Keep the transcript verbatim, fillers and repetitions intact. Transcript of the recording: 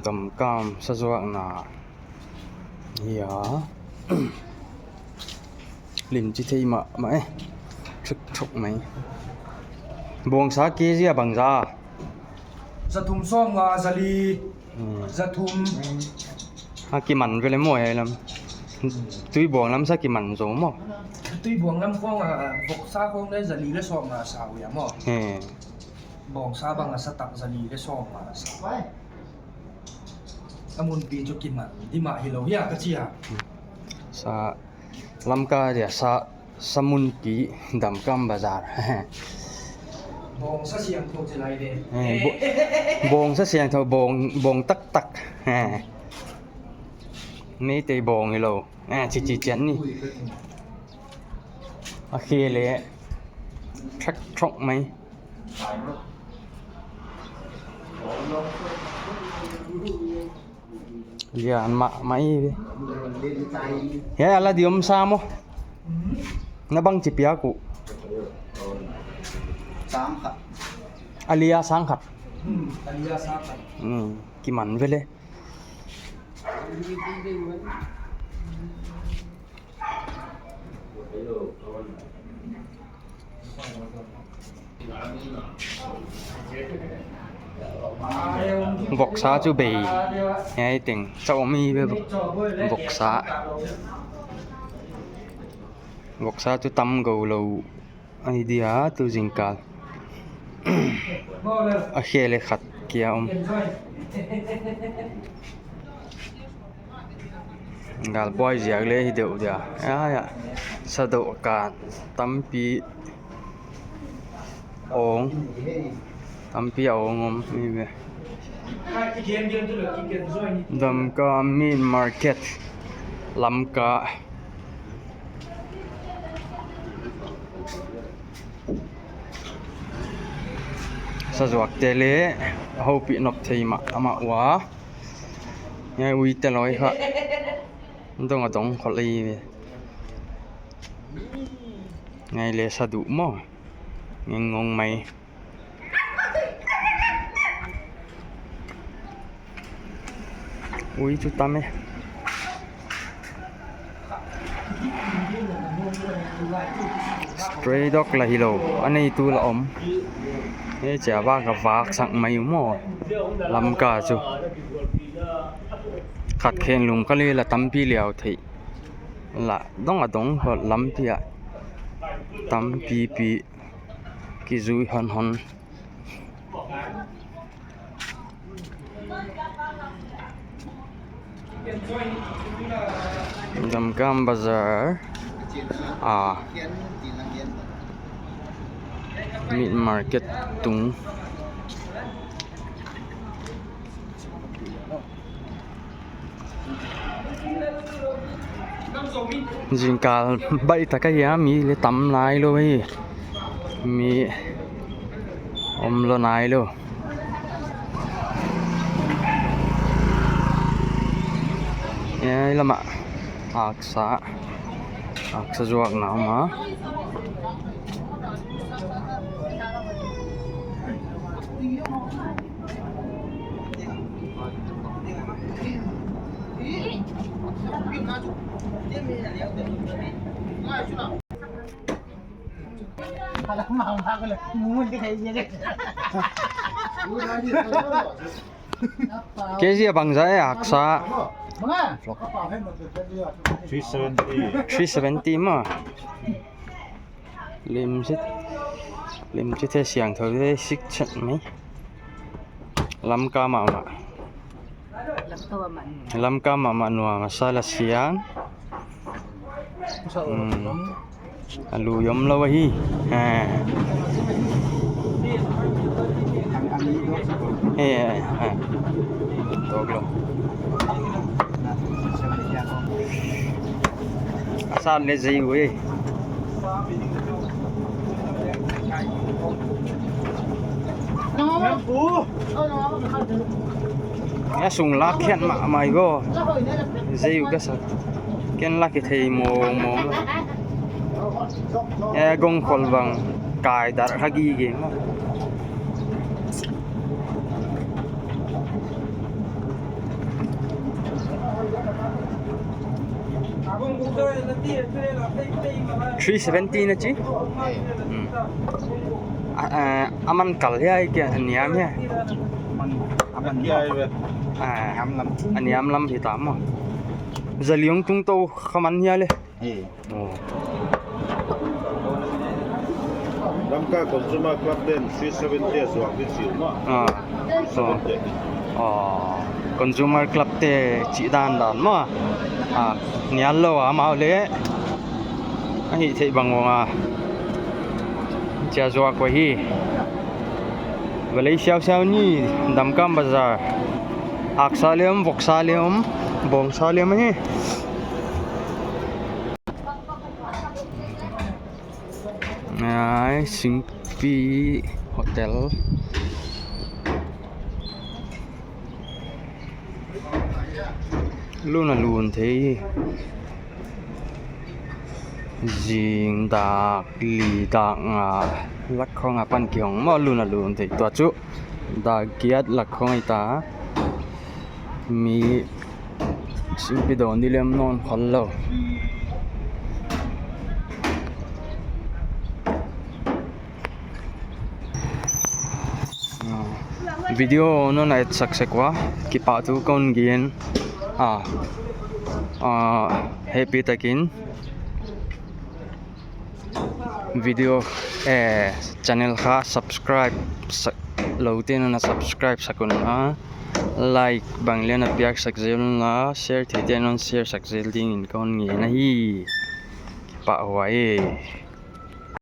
Damkam sazuakna. Ya. Lim chi thei mahmah e. Thuk thuk mai. Bawngsa kg a bangzah? Za thum sawmnga, za li. Hmm. Za thum. A kiman vele maw hiai lam. Tuibuang lam sa kiman zaw maw. Tuibuang lam khong a, voksa khong leh za li leh sawmnga sa uh a maw. He. Bawngsa bang a sa tak za li leh sawmnga sa. A munpi chu kiman di mah hilou hia ka chi a. Sa Lamka dia sa, sa munpi Damkam Bazar. Bawngsa siangthou chi lai de. Eh, bo-, bawngsa siangthou, bawng, bawng taktak. Eh. Meitei bawng hilou. Eh, chi chi chian ni. A khe leh thak thok mai. Lian mahmah ve. Hiai a la di om sa maw? Na bangchi piak uh? Sangkhat. A li a sangkhat. Hmm, a li a sangkhat. Hmm, kiman vele. Voksa chu bei. Hiai teng chauh mi ve voksa. Voksa chu tam gou lou. Ai dia tu zingkal. A khe leh khat kia om. Gal buai ziak leh hi deuh dia. Ya, ya. Sa deuh kan tampi awng. Tampi a awng om hi ve. Damkam Meat Market. Lamka. Sazuakte leh houpih nop thei mahmah ua. Hiai uite loi kha. Dong a dong khol ei ve. Hiai leh sa duh maw. Ngeng ngong mai. Ui chu tam e. Stray dog la hilou, a neitu la om. Hichia vak a vak sak mai uh maw. Lamka chu. Khat khen lum ka leh la tampi liau thei. La dong a dong khol lampi ah. Tampipi. Kizui hon hon. Damkam Bazar a meat market tung. Zingkal baih tak ahi a, mi leh tam nailou hi. Mi omlou nailou. Hiai lam ah aksa, aksa zuakna om a. Kg a bangzah e aksa? Three seventy. Three seventy maw. Lim sit, lim sit he siangthou de sik chet mai. Lamka mahmah. Lamka mahmah nuam a sa la siang. Hmm. A lui omlou ahi. Ha. Eh, ha. Tok lou. A san leh zei uh e. A sung lak khian mahmah e bo. Zei uh ka sa. Ken lak i thei mawngmawng. E gong khol bang kai dar kha gige maw. Three seventy na chi? Hmm. A, a, a man kal hia i kia niam hia? Man, a man kia i ve. A, niam lam. A niam lam hi ta maw. Zaliang tung tou kha man hia le. He. Oh. Lamka Consumer Club ten three seventy a zuak di chiu maw. Ah. Three seventy. Oh. Consumer Club te chih dan dan maw. Ah, nial lou a mau le. Ahi thei bang wang a. Chia zuak ko hi. Vale siau siau ni Damkam Bazar. Aksa liam, voksa liam, bawngsa liam hi. Ai, Singpi Hotel. Lun a lun thei. Zing dak li dak nga lak khong a pan kihong maw, lun a lun thei. Tua chu dak giat lak khong ahi ta. Mi Singpi dawn di lem nawn khol lou. Ah, video non a et sak sek ua, kipahthu kon gen. Ah, ah, happy takin. Video, eh, channel kha subscribe sak lou te'n na subscribe sak un a. Like bang lian a piak sak zel un la, share thei te'n non share sak zel dingin kon ngen ahi. Kipahhuai e.